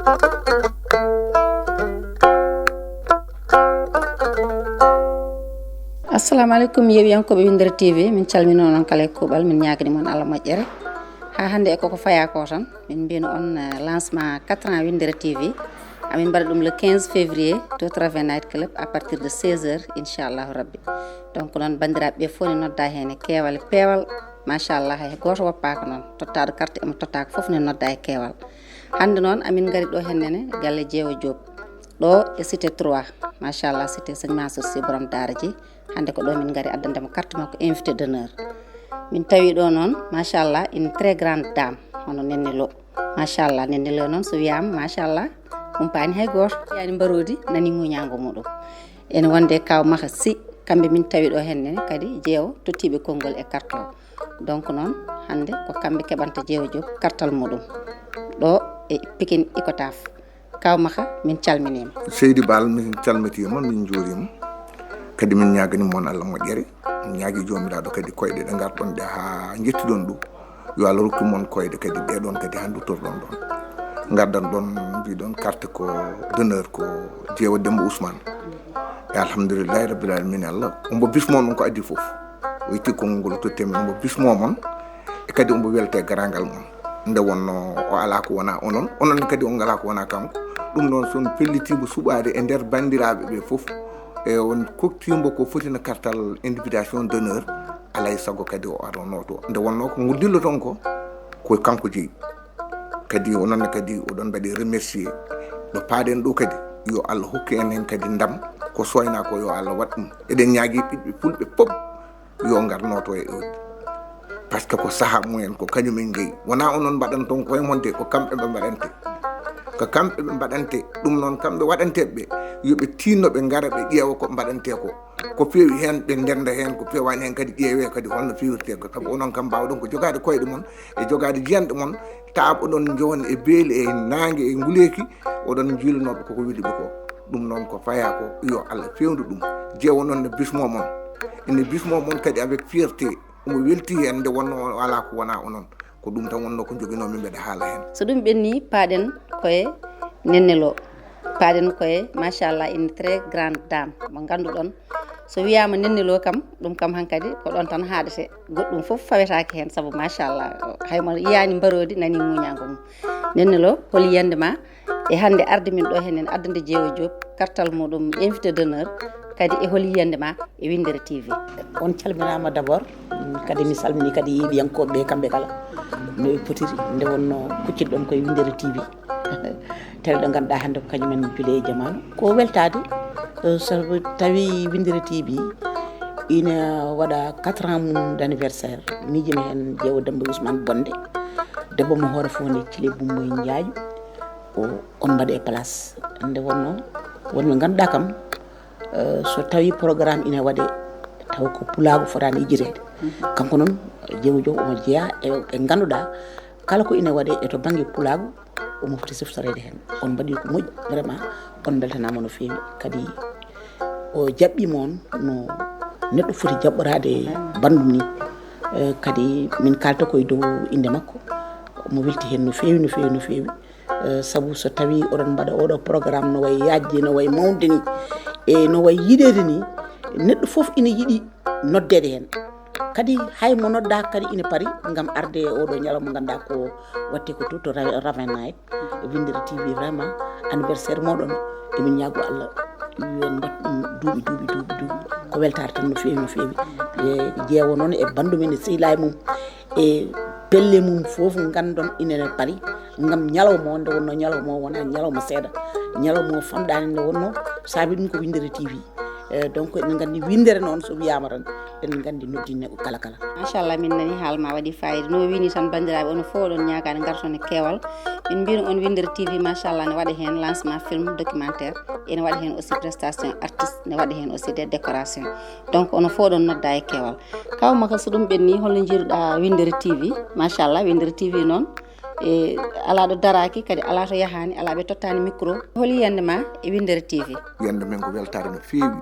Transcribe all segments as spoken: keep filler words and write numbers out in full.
Assalamu aleykum, yeewiyankooɓe Winndere T V. Min calminii on kala e kuuɓal, min ñaaganii mon Allah moƴƴere. Haa hannde e koko fayaa ko tan, min mbino on, eh, lancement quatre ans Winndere T V. Amin mbaɗa ɗum le quinze février to Travel Night Club à partir de seize heures, inchallahu rabbi. Donc noon, banndiraaɓe ɓe fof ne nodda heen e keewal e peewal. Machallah, hay gooto woppaaka noon. Tottaaɗo carte emo tottaaka fof ne nodda e keewal. Hannde noon, amin ngari ɗo heen nene galle Jeewo Diop. Ɗo e cité trois, machallah, cité Sëñ Mansour Sy, borom daara ji. Hannde ko ɗo min ngari addande mo carte makko invité d'honneur. Min tawi ɗo noon, machallah, une très grande dame, hono Nenne Lo. Machallah, Nenne Lo noon, so wiyaama, machallah, humpaani hay gooto. Yani mbaroodi, nani ŋuñaango muɗum. Ene wonde e Kaw Maha Sy, kamɓe min tawi ɗo heen nene, kadi Jeewo tottiiɓe konngol e carte o. Donc noon, hannde ko kamɓe keɓanta Jeewo Diop kartal muɗum. Ɗo e Pikine Icotaf. Kaw Maha, min calminiima. Seydi Baal, min calmitiima, min njuuriima. Kadi min ñaaganii mon Allah moƴƴere. Min ñaagii Joomiraaɗo kadi koyɗe ɗe ngarɗon ɗe haa njettuɗon ɗo. Yo Allah rokku mon koyɗe kadi ɗe ɗon kadi haa nduttorɗon ɗon. Ngardan ɗon, mbiɗon carte ko d'honneur ko Jeewo Demba Ousmane. E alhamdulillahi rabbil alamina, Allah, ombo bismo mon ko adii fof. O itti konngol o totti min, ombo bismo mon. E kadi ombo welte e garaangal mon. Nde wonno o alaa ko wonaa onon, onon kadi on ngalaa ko wonaa kanko. Ɗum noon, so on pellitiimo suɓaade e nder banndiraaɓe ɓe fof, e on koktiimo ko foti no kartal invitation d'honneur, alaa e sago kadi o arono to. Nde wonno ko ngol dilloton ko, ko kanko jeyi. Kadi onon ne kadi oɗon mbaɗi remercier. Ɗo paaɗen ɗo kadi, yo Allah hokku en heen kadi ndam. Ko soynaa ko, yo Allah waɗ ɗum. Eɗen ñaagii ɓiɓɓe fulɓe fof yo ngarnoto e ɗo. Par ce que ko saha mumen, ko kañum en jeyi. Wonaa onon mbaɗanton koye mon de, ko kamɓe ɓe mbaɗante. Ko kamɓe ɓe mbaɗante, ɗum noon kamɓe waɗanteeɓe ɓe, yo ɓe tiinno, ɓe ngara, ɓe ƴeewa ko mbaɗante ko. Ko feewi heen, ɓe ndennda heen, ko feewaani heen kadi ƴeewee kadi holno feewirtee ko. Sabu onon kam mbaawɗon ko jogaade koyɗe mon e jogaade jiyanɗe mon, taaɓoɗon njowan e beeli e naange e nguleeki, oɗon njiilnooɓe koko weli ɓe ko. Ɗum noon ko fayaa ko, yo Allah feewndu ɗum. Jeewo noon ne bismoo mon. Ene bismoo mon kadi avec fierté. Omo weltii heen nde wonnoo o alaa ko wonaa onon. Ko ɗum tan wonnoo ko njoginoo min mbeɗa haala heen. So ɗum ɓennii, paaɗen koye Nenne Lo. Paaɗen koye, machallah, une très grande dame mo ngannduɗon. So wiyaama Nenne Lo kam, ɗum kam hankadi ko ɗoon tan haaɗete. Goɗɗum fof fawetaake heen, sabu machallah, hay mo yiyaani mbaroodi, nani ŋuñaango mum. Nenne Lo, hol yiyannde ma e hannde arde min ɗo heen en addande Jeewo Diop kartal muɗum invité d'honneur, kadi e hol yiyannde ma e Winndere T V? On calminaama d'abord, mm, kadi mi salmini kadi yeewiyankooɓe ɓe kamɓe kala no ɓe potiri, nde wonno kuccitɗon koye Winndere T V. Tele ɗo ngannduɗaa hannde ko kañum en pile e jamaanu. Ko weltaade, eh, so tawi Winndere T V ina waɗa quatre ans mum d'anniversaire. Miijima heen Jeewo Demba Ousmane Bonde, debbo mo hoore fof nde Cile Bumboy Njaay, o, on mbaɗe e place. Nde wonno, wonɓe ngannduɗaa kam, eh, so tawi programme ina waɗe, taw ko pulaagu fotaani yejjiteede. Kanko noon, Jeewo Diop omo jeyaa e ɓe ngannduɗaa, kala ko ina waɗe e to bannge pulaagu, omo foti siftoreede heen. On mbaɗi ko moƴƴi, vraiment, on mbeltanaama no feewi. Kadi o jaɓɓiima on no neɗɗo foti jaɓɓoraade banndum ni. Eh, kadi min kaalta koye dow innde makko. Omo welti heen no feewi, no feewi, no feewi. Eh, sabu so tawi oɗon mbaɗa oɗo programme no wayi yaajde, no wayi mawde ni, e no wayi yiɗeede ni, neɗɗo fof ina yiɗi noddeede heen. Kadi hay mo noddaaka kadi ina pari ngam arde e oɗo ñalawma mo ngannduɗaa ko watte ko to, to Ra-, Raven Night. E Winndere T V vraiment anniversaire moɗon, emin ñaago Allah yo en mbaɗ ɗum duuɓi, duuɓi, duuɓi, duuɓi. Ko weltaare tan no feewi, no feewi. E Jeewo noon e banndum en e sehilaaɓe mum e pelle mum fof nganndon ina pari ngam ñalawma o, nde wonno ñalawma o wonaa ñalawma seeɗa. Ñalawma o famɗaani nde wonno saabi ɗum ko Winndere T V. Eh, donc eɗen nganndi winndere noon so wiyaama tan, eɗen nganndi noddinne ko kala kala. Machallah, min nani haal ma waɗi fayida. No wini tan banndiraaɓe, onon fof oɗon ñaagaade ngarton e keewal. Min mbino on Winndere T V, machallah, ne waɗa heen lancement film documentaire, ene waɗa heen aussi prestation artiste, ne waɗa heen aussi des décorations. Donc onon fof oɗon nodda e keewal. Kaw Maka, so ɗum ɓenni, holno njiiruɗaa Winndere T V? Machallah, Winndere T V noon, e alaa ɗo daraaki, kadi alaa to yahaani, alaa ɓe tottaani micro. Hol yiyannde ma e Winndere T V? Yiyannde men ko weltaare no feewi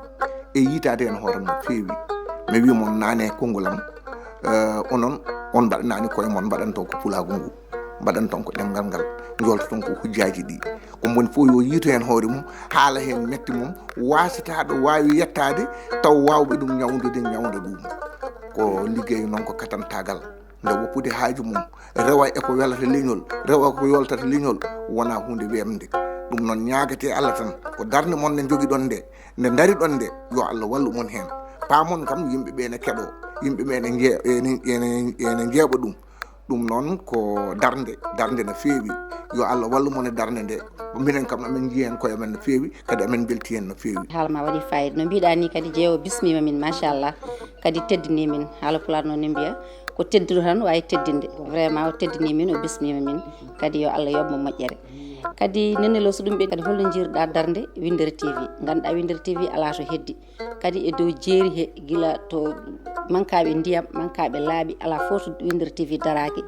e yiitaade heen hoore mum no feewi. Mi wii mon naane konngol am, eh, onon, on mbaɗanaani koye mon, mbaɗanto ko pulaagu ngu. Mbaɗan ton ko ɗemngal ngal, njolta ton ko hujjaaji ɗi. Ko moni fof yo yiito heen hoore mum, haala heen metti mum, waasitaaɗo waawi yettaade, taw waawɓe ɗum ñawndude, ñawnda ɗum. Ko liggey noon ko katantaagal, nde woppude haaju mum, rewa e ko welata leñol, rewa ko yoltata leñol, wonaa huunde weeɓnde. Ɗum noon ñaagatee Allah tan, ko darnde mon nde njogiɗon nde, nde ndariɗon nde, yo Allah wallu mon heen. Paamon kam yimɓe ɓee ne keɗoo, yimɓe ɓee ne njee-, ene, ene, ene njeeɓa ɗum. Ɗum noon ko darnde, darnde no feewi. Yo Allah wallu mon e darnde nde. Minen kam amin njiya heen koye amen no feewi, kadi amin mbelti heen no feewi. Haala ma waɗi fayida. No mbiɗa ni kadi, Jeewo bismima min, machallah. Kadi teddini min. Haala Pulaar noon ne mbiya, ko tedduɗo tan waawi teddinde. Vraiment, o teddini min, o bismima min. Kadi yo Allah yoɓ mo moƴƴere. Kadi Néné Lo, so ɗum ɓe kadi, holno njiyruɗa darnde Winndere T V? Ngannduɗaa Winndere T V alaa to heddi. Kadi e dow jeeri he, gila to mankaaɓe ndiyam, mankaaɓe laaɓi, alaa fof to Winndere T V daraaki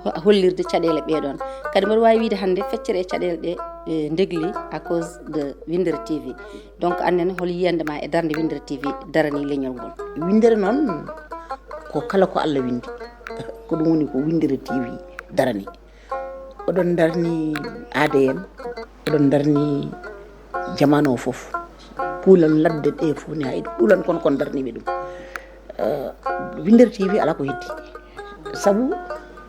ho-, hollirde caɗeele ɓee ɗoon. Kadi mboɗo waawi wiyde hannde feccere e caɗeele ɗe, e, ndegli à cause de Winndere T V. Donc, aan nene, hol yiyannde ma e darnde Winndere T V darani leñol ngol? Winndere noon, ko kala ko Allah winndi, ko ɗum woni ko Winndere T V darani. Oɗon darni A D N, oɗon darni jamaanu o fof. Puulan ladde ɗe fof ne, hay ɗuulan kon, kon darniɓe ɗum. Eh, Winndere T V alaa ko heddi. Sabu,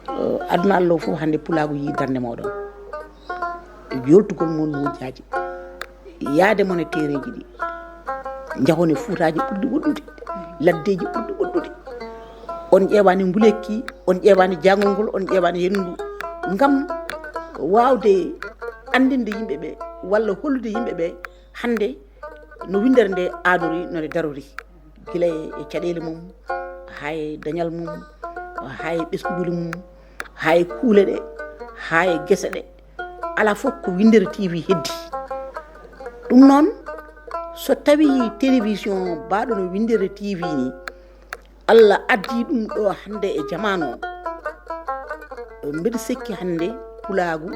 eh, aduna Allah o fof hannde pulaagu yii darnde mooɗon. Yoltugol mon hujjaaji. Yaade mon e teereeji ɗi. Njahon e fuutaaji ɓurɗi woɗɗude, laddeeji ɓurɗi woɗɗude. On ƴeewaani ngulekki, on ƴeewaani jaangol ngol, on ƴeewaani henndu. Ngam waawde anndinde yimɓe ɓe, walla hollude yimɓe ɓe, hannde no winndere nde aadori, no nde darori. Gila e caɗeele mum, haa e dañal mum, haa e ɓesnguuli mum, haa e kuule ɗe, haa e gese ɗe. Alaa fof ko Winndere T V heddi. Ɗum noon, so tawii télévision baaɗo no Winndere T V ni, Allah addi ɗum ɗo hannde e jamaanu o, mbeɗa sikki hannde pulaagu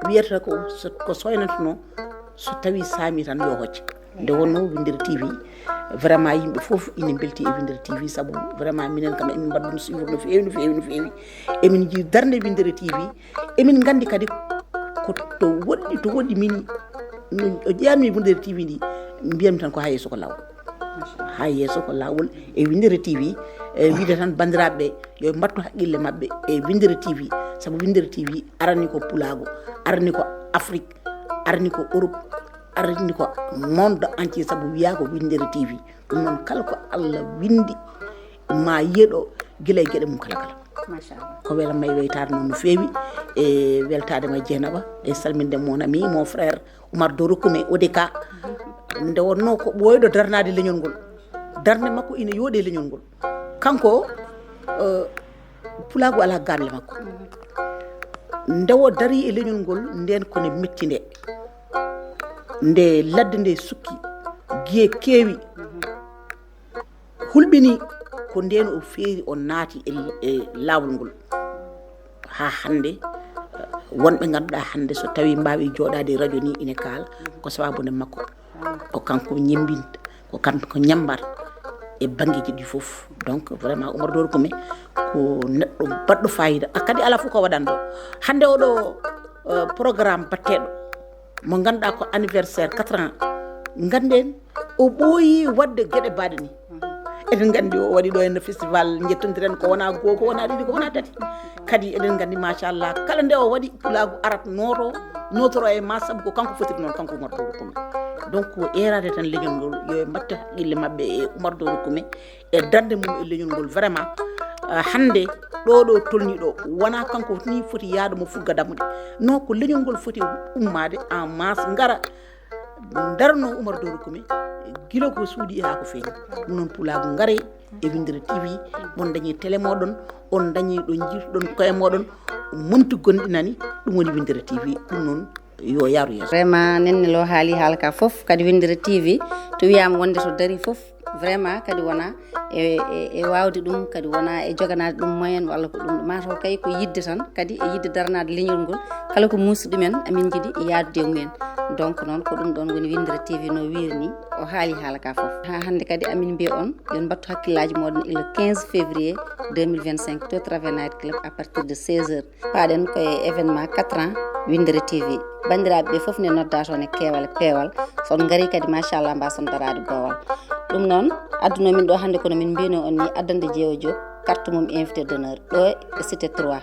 wiyata ko so, ko soynatno so tawii saami tan yo hocce. Nde wonnoo Winndere T V, vraiment yimɓe fof ina mbelti e Winndere T V, sabu vraiment minen kam emin mbaɗa ɗum suivre no feewi, no feewi, no feewi. Emin njiɗi darnde Winndere T V, emin nganndi kadi ko to woɗɗi, to woɗɗi min, no o jeyanmi Winndere T V ndi, mbiyanmi tan ko haa yeeso ko laawol. Haa yeeso ko laawol e Winndere T V, e wiide tan banndiraaɓe ɓe yo mbattu haqqille maɓɓe e Winndere T V, sabu Winndere T V arani ko pulaagu, arani ko Afrique, arani ko Europe, arani ko monde entier, sabu wiyaa ko Winndere T V. Ɗum noon, kala ko Allah winndi, ma yeɗo gila e geɗe mum kala kala. Machallah. Ko welamma e weytaade noon no feewi, e weltaade ma Jeynaba, e salminde mon ami, mon frère Oumar Doro Koumé, O D K. Nde wonnoo ko ɓooyɗo darnaade leñol ngol. Darnde makko ina yooɗi e leñol ngol. Kanko, eh, pulaagu alaa gaable makko. Nde o darii e leñol ngol, ndeen ko nde metti nde. Nde ladde nde sukki, giye keewi, hulɓini, ko ndeen o feeri, o naati e, e laawol ngol. Haa hannde, wonɓe ngannduɗaa hannde so tawii mbaawi jooɗaade e radio ni ine kaala, ko sababu nde makko. Ko kanko ñemmbinta, ko kanko ñammbata e banngeeji ɗi fof. Donc, vraiment, Oumar Doro Koumé ko neɗɗo baɗɗo faayiida. Ah, kadi alaa fof ko waɗanɗo. Hannde oɗo, eh, programme batteɗo mo ngannduɗaa ko anniversaire quatre ans, ngannden o ɓooyi waɗde geɗe baaɗe ni. Eɗen nganndi o waɗi ɗo henno festival, njettondiren ko wonaa goo, ko wonaa ɗiɗi, ko wonaa tati. Kadi eɗen nganndi, machallah, kala nde o waɗi, pulaagu arat nooto, nootoro e ma, sabu ko kanko fotiri noon, kanko Oumar Doro Koumé. Donc, ko eeraade tan leñol ngol, yo ɓe mbatte haqqille maɓɓe e Oumar Doro Koumé, e darnde mum e leñol ngol. Vraiment, ah, hannde ɗo, ɗo tolni ɗo, wonaa kanko ni foti yaade mo fugga dammuɗe. Non, ko leñol ngol foti ummaade en masse, ngara, darno Oumar Doro Koumé, gila ko suuɗi haa ko feeñi. Ɗum noon, pulaagu, ngare e Winndere T V, on dañi télé mooɗon, on dañi ɗo njiituɗon koye mooɗon, monti gonɗinani, ɗum woni Winndere T V. Ɗum noon, yo yaaru yeeso. Vraiment, Néné Lo haali haala ka fof, kadi Winndere T V, to wiyaama wonde to darii fof, vraiment, kadi wona e, e, e waawde ɗum, kadi wona e joganaade ɗum moyen walla ko ɗum, mataw kay ko yiɗde tan, kadi e yiɗde daranaade leñol ngol, kala ko muusi ɗumen, amin njiɗi yaadude e mumen. Donc noon, ko ɗum ɗoon woni Winndere T V no wiiri ni, o haali haala ka fof. Haa hannde kadi amin mbiya on, yo on mbattu hakkillaaji mooɗon e le quinze février. deux mille vingt-cinq to Travers Night Club à partir de seize heures. Paaɗen koye événement quatre ans Winndere T V. Banndiraaɓe ɓe fof ne noddaa toon e keewal e peewal. So on ngarii kadi, machallah, mbaason daraade boowal. Ɗum noon, addunoo min ɗo hannde, kono min mbiinoo on ni, addande Jeewo Diop carte mum invité d'honneur ɗo e cité trois.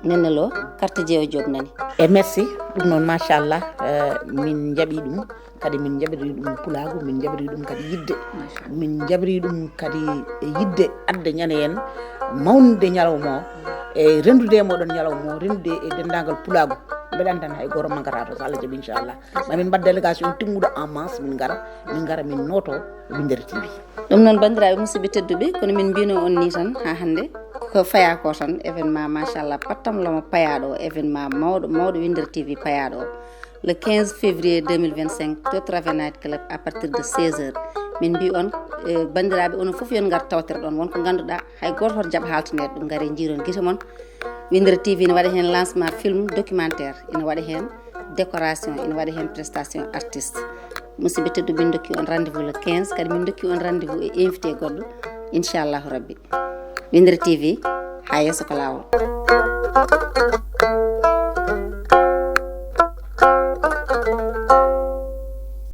Nenne Lo, carte Jeewo Diop nani. E merci. Ɗum noon, machallah, eh, min njaɓi ɗum, kadi min njaɓiri ɗum pulaagu, min njaɓiri ɗum kadi yiɗde. Min njaɓiri ɗum kadi e yiɗde adde ñande en mawnude ñalawma o, e renndude e mooɗon ñalawma o, renndude e denndaangal pulaagu. Mbeɗa anndi tan hay gooto mankataa to, so Allah jaɓi, inchallah. Ma min mbaɗ délégation timmuɗo en masse, min ngara, min ngara, min nooto Winndere T V. Ɗum noon, banndiraaɓe musidɓe tedduɓe, kono min mbiinoo on ni tan haa hannde, ko fayaa ko tan, événement, machallah, pattam lamo payaaɗo o, événement mawɗo, mawɗo Winndere T V payaaɗo o. Le quinze février deux mille vingt-cinq to Travers Night Club à partir de seize heures. Min mbii on, eh, banndiraaɓe, onon fof yon ngar tawtere ɗoon. Won ko ngannduɗaa, hay gooto hoto jaɓ haaltaneede ɗum. Ngaree njiiron gite mon. Winndere T V ina waɗa heen lancement film documentaire, ina waɗa heen décoration, ina waɗa heen prestation artiste. Musidɓe tedduɓe, min ndokki on rendez-vous le quinze, kadi min ndokki on rendez-vous e invité goɗɗo, inchallahu rabbi. Winndere T V, haa yeeso ko laawol.